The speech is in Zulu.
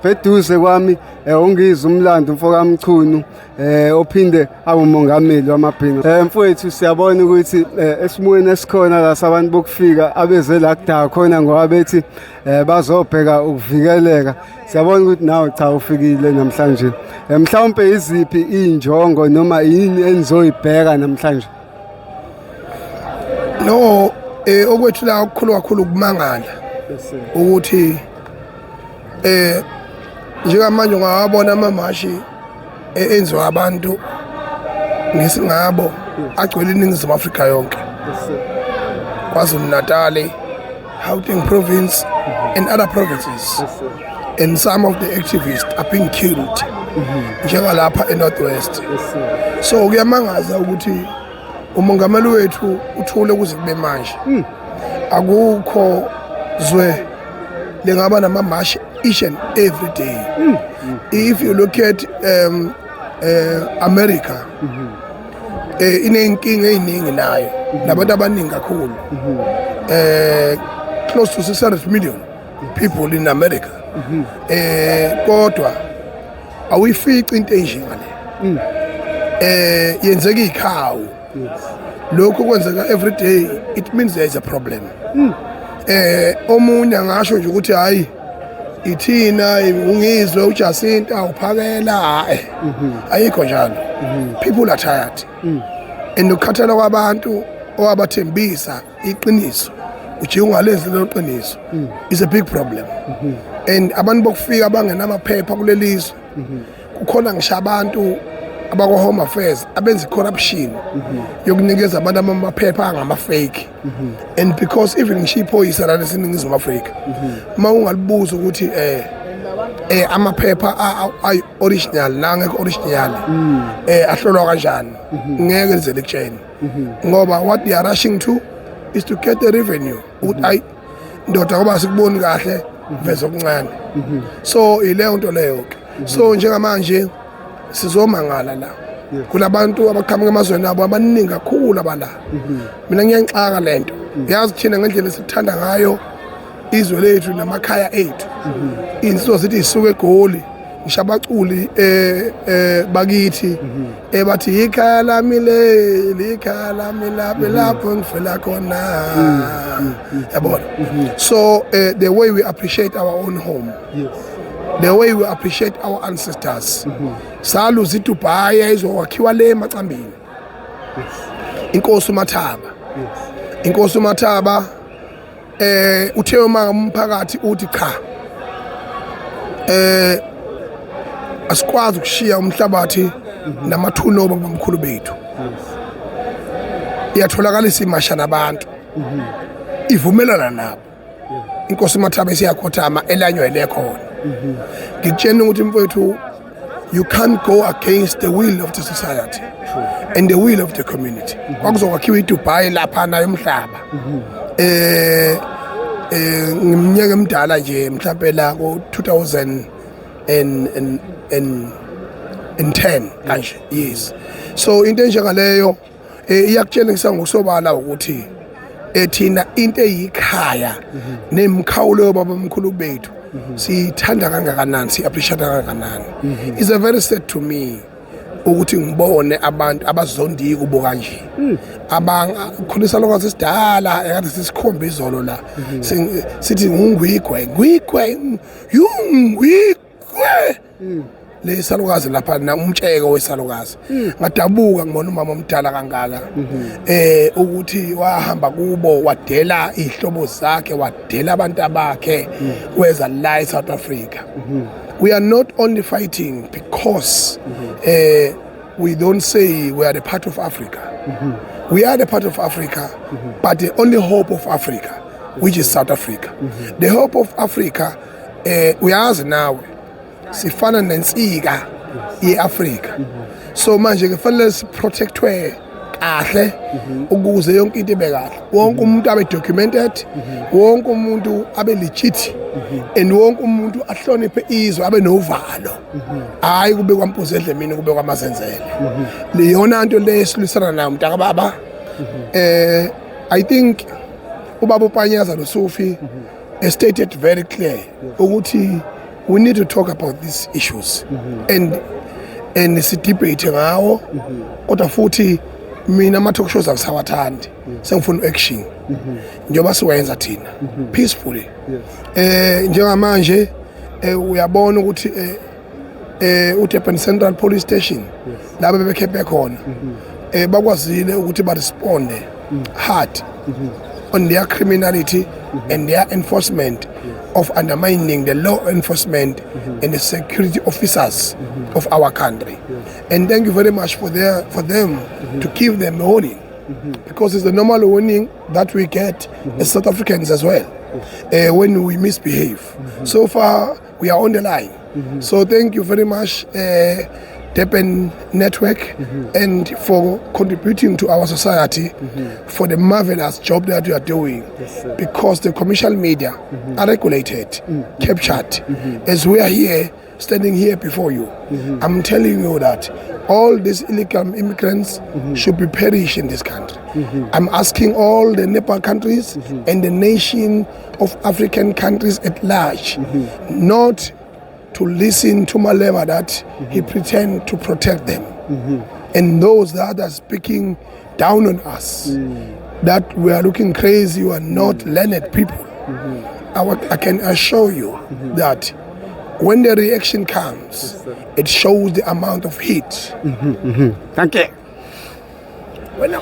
Eduze kwami uNgizwe umlando umfo kaMchunu ophinde awumongameli wamabhinca. Mfowethu, siyabona ukuthi esimweni esikhona la sabantu bokufika abeze la kudaka khona ngoba bethi bazobheka ukuvikeleka. Siyabona ukuthi nawe cha ufikile namhlanje. Mhlawumbe iziphi injongo noma yini enizoyibheka namhlanje? No, okwethu la okukhulu kakhulu ukumangala ukuthi njengamanje ungawabona amamashi enziwa abantu ngesingabo agcwele iNingizimu Afrika yonke, KwaZulu Natal, Gauteng province and other provinces, and some of the activists are being killed njengalapha eNorthwest. So kuyamangaza ukuthi umongameli wethu uthule kuze kube manje. Akukho zwe lengaba namamashi each and every day. If you look at America, ineyinkinga eziningi nayo nabantu abaningi kakhulu, close to 600 million people in America, kodwa awuyifici into enjengale yenzeka ikhawu. Lokhu kwenzeka every day, it means there is a problem. Omunye angasho nje ukuthi hayi, ithina uNgizwe, uJacinta, uPhakela, hayi, ayikho njalo. People are tired and ukukhathala kwabantu owabathembisa iqiniso ujike ungalenzi lelo qiniso is a big problem. And abantu bokufika abangenamaphepha kulelizwe, kukhona ngisho abantu abakwa-Home Affairs abenza i-corruption yokunikeza abantu amaphepha angama-fake. And because even ngisho iphoyisa la leseNingizimu Afrika, uma ungalibuza ukuthi amaphepha ayi original nangekho original ahlolwa kanjani, ngeke lize likutshene, ngoba what they are rushing to is to get the revenue, ukuthi ayi ndoda, ngoba sikuboni kahle, veza okuncane. So ileyo nto leyo ke. So njengamanje sizomangala la kulabantu abaqhamuka emazweni abo abaningi kakhulu abala. Mina ngiyangixaka lento, yazi, thina ngendlela esithanda ngayo izwe lethu namakhaya ethu. Insizwa zithi isuke eGoli, ngisho abaculi bakithi bathi ikhaya lami le, ikhaya lami lapho lapho ngifela khona, yabona. So the way we appreciate our own home, the way we appreciate our ancestors, saluza iDubai ezokwakhiwa le emacambini. Inkosi uMathaba, inkosi uMathaba uthe uma umphakathi uthi cha, asikwazi ukushiya umhlabathi namathuna obabamkhulu bethu, iyatholakala imasha nabantu ivumelana nabo. Inkosi uMathaba isiyakhothama elanywele khona. Ngikutshela ukuthi mfowethu, you can't go against the will of the society and the will of the community. Kwakuzokwakhiwa iDubai lapha nayo umhlaba ngiminyaka emidala nje, mhlawumbe la ko 2000 and 10 kanje, yes. So into enjengaleyo iyakutshengisa ngokusobala ukuthi ethina into eyikhaya nemkhawulo yobaba omkhulu bethu siyithanda kangakanani, si-appreciate kangakanani. It's a very sad to me ukuthi ngibone abantu abazondiye kubo kanje, abakhulisa lokwazi sidala ekade sisikhomba izolo la. Sithi ngungwigwe ngwigwe yungwigwe le salukazi lapha na umtsheko wesalukazi. Ngadabuka ngibona umama omdala kangaka ukuthi wahamba kubo, wadela ihlobo zakhe, wadela abantu abakhe, weza la eSouth Africa. We are not only fighting because we don't say we are the part of Africa. We are the part of Africa, but the only hope of Africa, which is South Africa, the hope of Africa, uyazi nawe sifana nensika yeAfrika. So manje ke fanele siprotectwe kahle ukuze yonke into ibe kahle, wonke umuntu abe documented, wonke umuntu abe legit and wonke umuntu ahloniphe izwe, abe novalo. Hayi, kube kwampuzi edlemini, kube kwamazenzele. Leyona nto le esilwisana nayo, mntaka baba. I think ubaba uPanyaza noSufi stated very clear ukuthi we We need to talk about these issues and si-debate ngawo, kodwa futhi mina ama talk shows angisawathandi, sengifuna action njengoba siwenza thina peacefully. Njengamanje uyabona ukuthi uDurban Central Police Station laba bebekhephe khona bakwazile ukuthi ba responde hard on their criminality and their enforcement of undermining the law enforcement and the security officers of our country. And thank you very much for them to give them a warning, because it's the normal warning that we get as South Africans as well when we misbehave. So far we are on the line. So thank you very much, Durban Network, and for contributing to our society, for the marvelous job that you are doing. Sir. Because the commercial media are regulated, captured. As we are here, standing here before you, I'm telling you that all these illegal immigrants should be perished in this country. I'm asking all the neighbor countries and the nation of African countries at large not to listen to Malema that he pretend to protect them. And those that are speaking down on us, that we are looking crazy, we are not learned people. I can assure you that when the reaction comes, it shows the amount of heat. Thank you. When